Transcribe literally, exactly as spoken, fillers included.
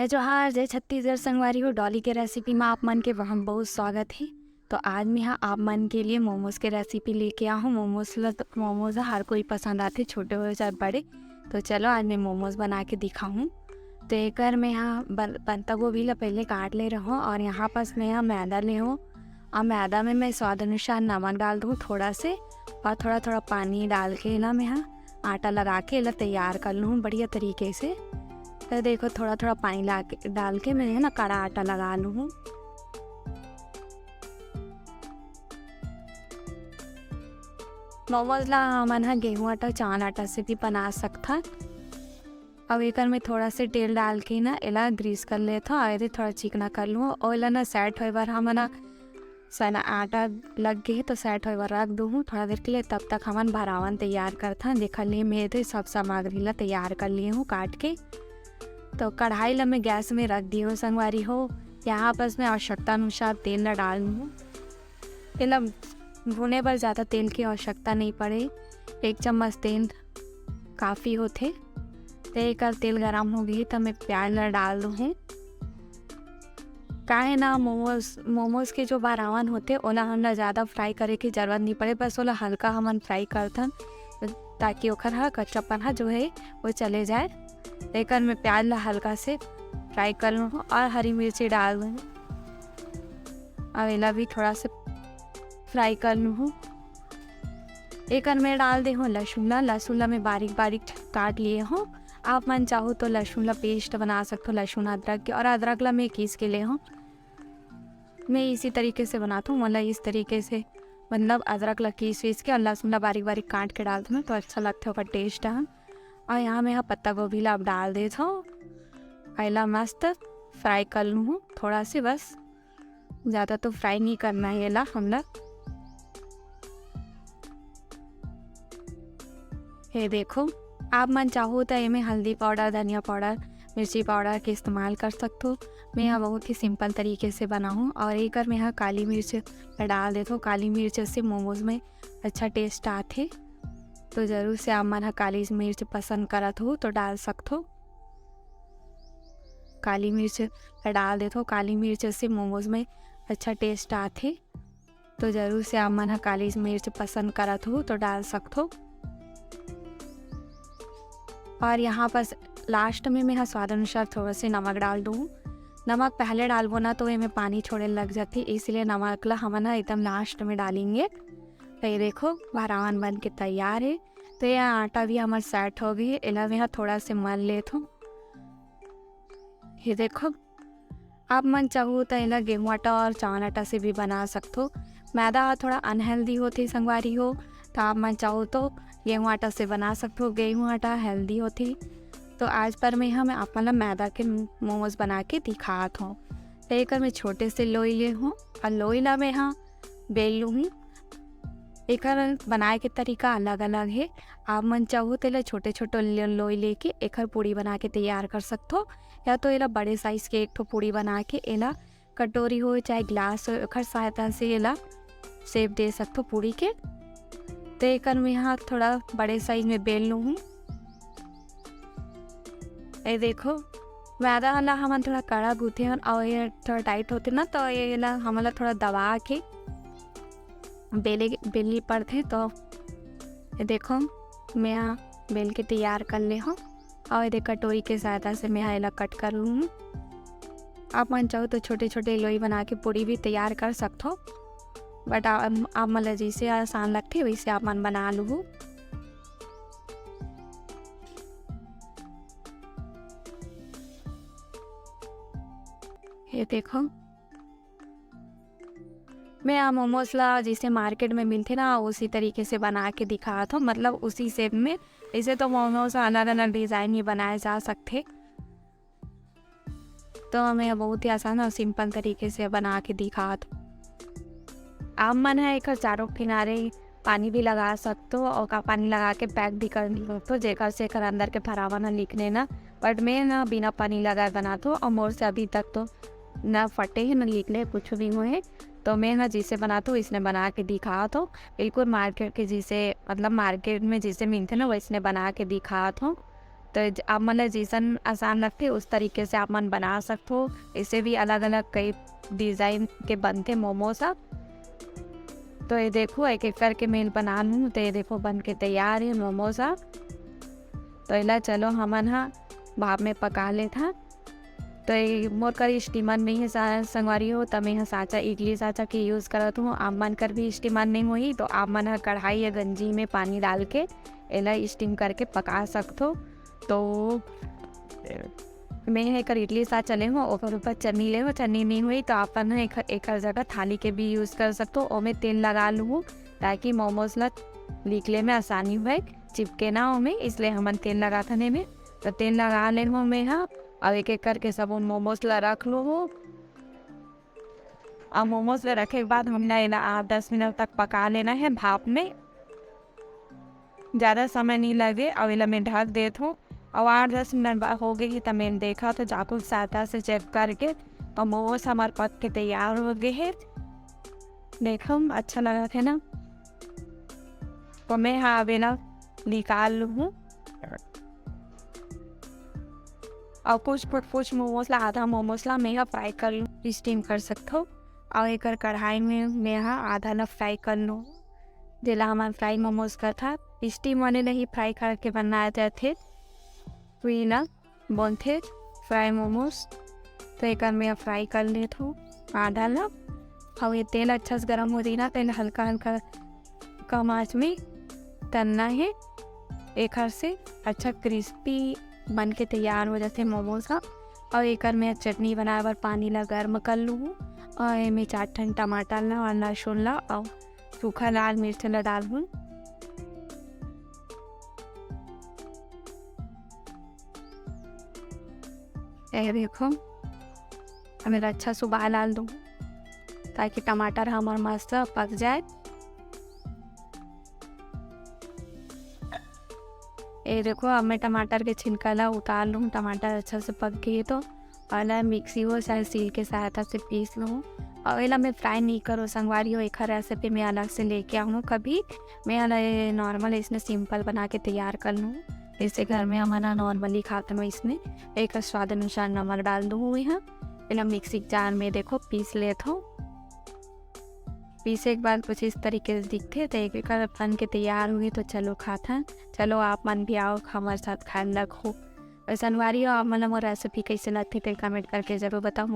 जोहार, जय छत्तीसगढ़ संगवारी हो। डॉली के रेसिपी में आप मन के बहुत बहुत स्वागत है। तो आज मैं हा आप मन के लिए मोमोज के रेसिपी लेके आ हूँ। मोमोज ल तो, मोमोज हर कोई पसंद आथे, छोटे हो चाहे बड़े। तो चलो आज मैं मोमोज बना के दिखाऊँ। तो एकर मैं हा बन, पत्ता गोभी ला पहले काट ले रहूँ और यहाँ पास मैं हा मैदा ले हूँ। और मैदा में मैं स्वाद अनुसार नमक डाल दूँ थोड़ा से, और थोड़ा थोड़ा पानी डाल के ना मैं हा आटा लगा के एला तैयार कर लूँ बढ़िया तरीके से। तो देखो, थोड़ा थोड़ा पानी ला के, डाल के मैं ना कड़ा आटा लगा लूँ। मोमोज ला हमन ह गेहूं आटा, चावल आटा से भी बना सकथन। अब एकर में थोड़ा से तेल डाल के ना एला ग्रीस कर लेथव और एदे थोड़ा चिकना कर लूँ। और एला ना सेट होए बर हमन ह सना आटा लग गे हे तो सेट होए बर रख दूहूँ थोड़ा देर के लिए। तब तक हमन भरावन तैयार करथन, जेकर लिए मैं एदे सब सामग्री ला तैयार कर लिए हूँ काट के। तो कढ़ाई ला मैं गैस में रख दिए हूँ संगवारी हो। यहाँ पास मैं आवश्यकता अनुसार तेल ला डाल दूँ। एला भुने बर ज़्यादा तेल की आवश्यकता नहीं पड़े, एक चम्मच तेल काफ़ी होथे। तो एकर तेल गरम हो गई तो मैं प्याज ला डाल दूँ। काहे ना मोमोज, मोमोज के जो भरावन होथे ओला हमला ज़्यादा फ्राई करे के जरूरत नहीं पड़े, बस ओला हल्का हमन फ्राई करथन ताकि ओखर हा कच्चापन हा जो है वो चले जाए। एकर मैं प्याज ला हल्का से फ्राई कर लूँ और हरी मिर्ची डाल दूँ। अब एला भी थोड़ा से फ्राई कर लूँ। एकर मैं डाल दे हूँ लहसुन ला। लहसुन ला मैं बारीक बारीक काट लिए हूँ। आप मन चाहो तो लहसुन ला पेस्ट बना सकते हो लहसुन अदरक के, और अदरक ला मैं कीस के ले हूँ। मैं इसी तरीके से बनाता हूँ, मतलब इस तरीके से, मतलब अदरक ला कीस वीस के और लहसुन ला बारीक बारीक काट के डालता हूँ तो अच्छा लगता है ओकर टेस्ट है। और यहाँ मैं यहाँ पत्ता गोभी ला अब डाल देता हूँ। एला मस्त फ्राई कर लूँ थोड़ा से, बस ज़्यादा तो फ्राई नहीं करना है एला हमला। ये देखो, आप मन चाहो तो एमे हल्दी पाउडर, धनिया पाउडर, मिर्ची पाउडर के इस्तेमाल कर सकथो। मैं यहाँ बहुत ही सिंपल तरीके से बनाहूँ और एकर मैं यहाँ काली मिर्च डाल देथो। काली मिर्च से मोमोज में अच्छा टेस्ट आथे। तो जरूर से आप मन ह काली मिर्च पसंद करत हो तो डाल सकथो। काली मिर्च डाल देथो। काली मिर्च से मोमोज में अच्छा टेस्ट आथे। तो जरूर से आप मन ह काली मिर्च पसंद करत हो तो डाल सकथो। और यहाँ पर लास्ट में मैं ह स्वाद अनुसार थोड़ा से नमक डाल दूँ। नमक पहले डालबो ना तो एमे पानी छोड़े लग जाथे, इसलिए नमक ला हमन ह एकदम लास्ट में डालेंगे। तो ये देखो, भरावन बन के तैयार है। तो ये आटा भी हमर सेट हो गई है। एला मैं ह थोड़ा से मल लेत हूँ। ये देखो, आप मन चाहो तो एला गेहूं आटा और चावल आटा से भी बना सकथो। मैदा ह थोड़ा अनहेल्दी होथे संगवारी हो, तो आप मन चाहो तो गेहूं आटा से बना सकथो। गेहूं आटा हेल्दी होथे। तो आज पर मैं ह मैं आप मन ला मैदा के मोमोज बना के दिखात हूँ। तो एकर मैं छोटे से लोई ले हूँ और लोई ला मैं ह बेल लूँ। एकर बनाए के तरीका अलग-अलग हे। आप मन चाहो त एला छोटे-छोटे ल-, लोई लेके एकर पूड़ी बना के तैयार कर सकथो, या तो एला बड़े साइज के एक ठो पूड़ी बना के एला कटोरी हो चाहे गिलास हो, ओखर सहायता से एला शेप दे सकथो पूड़ी के। तो एकर मैं ह थोड़ा बड़े साइज में बेल लूँ। ये देखो, मैदा ला हमन थोड़ा कड़ा गूंथे हन और ये थोड़ा टाइट होथे ना, तो ये ला हमन ला थोड़ा दबा के बेले, बेलनी पड़थे। तो ये देखो, मैं ह बेल के तैयार कर ले हूँ और ये कटोरी के सहायता से मैं ह एला कट कर लूँ। आप मन चाहो तो छोटे-छोटे लोई बना के पूड़ी भी तैयार कर सकथो, but आ-, आप मन ला जैसे आसान लगथे वैसे आप मन बना लूहू। ये देखो, मैं आ मोमोज ला जैसे मार्केट में मिलथे ना, उसी तरीके से बना के दिखात हूँ, मतलब उसी शेप में। ऐसे तो मोमोज अलग-अलग डिजाइन में बनाए जा सकथे, तो मैं बहुत ही आसान और सिंपल तरीके से बना के दिखात हूँ। आप मन ह एकर चारों किनारे पानी भी लगा सकथो और का पानी लगा के पैक भी कर सकथो, जेकर से एकर अंदर के भरावन ह निकले ना। But मैं ना बिना पानी लगाए बनात हूँ और मोर से अभी तक तो ना फटे हे, ना निकले, कुछ भी हुए हे। तो मैं ना जिसे बनात हूँ, इसने बना के दिखात हूँ। बिल्कुल मार्केट के जिसे, मतलब मार्केट में जिसे मिलथे ना, वैसने बना के दिखात हूँ। तो आप मन ला जैसन आसान लगथे उस तरीके से आप मन बना सकथो। इसे भी अलग-अलग कई डिजाइन के बनथे मोमोज ह। तो ये देखो, एक एक करके मैं बना लूँ। तो ये देखो, बन के तैयार है मोमोज ह। तो एला चलो हमन ह भाप में पका लेथन। तो ये मोर कर स्टीमर नहीं है सा-, संगवारी हो, त मैं ह साँचा, इडली साँचा के यूज़ करत हूँ। आप मन कर भी स्टीमर नहीं होही तो आप मन ह कढ़ाई या गंजी में पानी डाल के एला स्टीम करके पका सकथो। तो मैं ह एकर इडली साँचा ले हूँ, ओकर ऊपर चन्नी ले हूँ। चन्नी नहीं हुई तो आप मन ह एकर, एकर जगह थाली के भी यूज़ कर सकथो। ओमे तेल लगा लूँ ताकि मोमोज ला निकले में आसानी होए, चिपके ना ओमे, इसलिए हमन तेल लगाथन एमे। तो तेल लगा ले हूँ मैं ह, अब एक एक करके सब मोमोज ला रख लूँ। अब मोमोज ला रखे के बाद हमला एला आठ दस मिनट तक पका लेना है भाप में। ज़्यादा समय नहीं लगे। अब एला मैं ढक देत हूँ। अब आठ दस मिनट बाद हो गई है, तो मैं देखा तो चाकू के सहायता से चेक करके, और मोमोज हमार पक के तैयार हो गए है। देखो, अच्छा लगा है ना, तो मैं ह अब एला निकाल लूँ। और कुछ, कुछ मोमोज ला, आधा मोमोज ला मैं ह फ्राई कर लूँ, स्टीम कर सकथो। और एकर कढ़ाई में मैं ह आधा ला फ्राई कर लूँ, जेला हमन फ्राई मोमोज कथन। स्टीम वाले ला ही फ्राई करके बनाए जाथे, तो एला बोलथे फ्राई मोमोज। तो एकर मैं फ्राई कर लेत हूँ आधा ला। और ये तेल अच्छा से गरम हो जाही ना, तेल हल्का हल्का कम आँच में तलना है। एकर से अच्छा क्रिस्पी बन के तैयार हो जाथे मोमोज ह। और एकर मैं चटनी बनाए बर पानी ला गर्म कर लूँ और एमे चार ठन टमाटर ला और लहसुन ला और सूखा लाल मिर्च ला डालहूँ। ये देखो, अब एला अच्छा से उबाल आल दूँ, ताकि टमाटर हमर मस्त पक जाए। ये देखो, अब मैं टमाटर के छिलका ला उतार लूँ। टमाटर अच्छा से पक गए तो, और एला मिक्सी हो चाहे सील के सहायता से पीस लूँ। और एला मैं फ्राई नहीं करूँ संगवारी हो, एखर रेसिपी मैं अलग से लेके आऊँ कभी। मैं एला नॉर्मल इसने सिंपल बना के तैयार कर लूँ। जैसे घर में हमन ह नॉर्मली खाथन वइसने। एकर स्वाद अनुसार नमक डाल दूँ मैं ह। एला मिक्सी जार में देखो पीस लेत हूँ। पीसे के बाद कुछ इस तरीके से दिखथे, तो एक एकर बन के तैयार होगे। तो चलो खाथन, चलो आप मन भी आओ हमर साथ खाए ल लगो। अउ संगवारी हो, आप मन ल मोर रेसिपी कइसे लगथे तेला कमेंट करके जरूर बताओ।